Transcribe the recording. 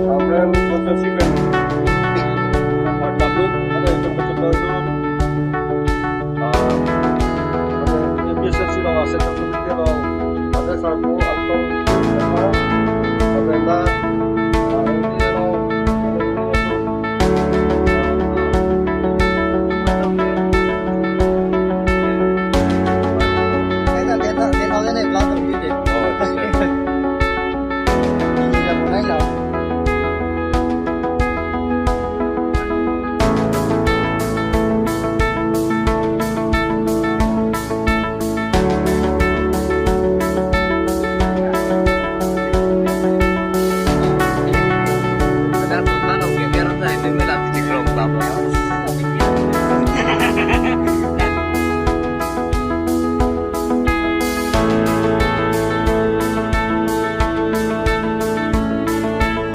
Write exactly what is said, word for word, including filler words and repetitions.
Aphrang konsepsi pen, ah, tabuk, ada yang konsep baru, ah, ada A P H L C lo, Central Committee lo, ada sarpo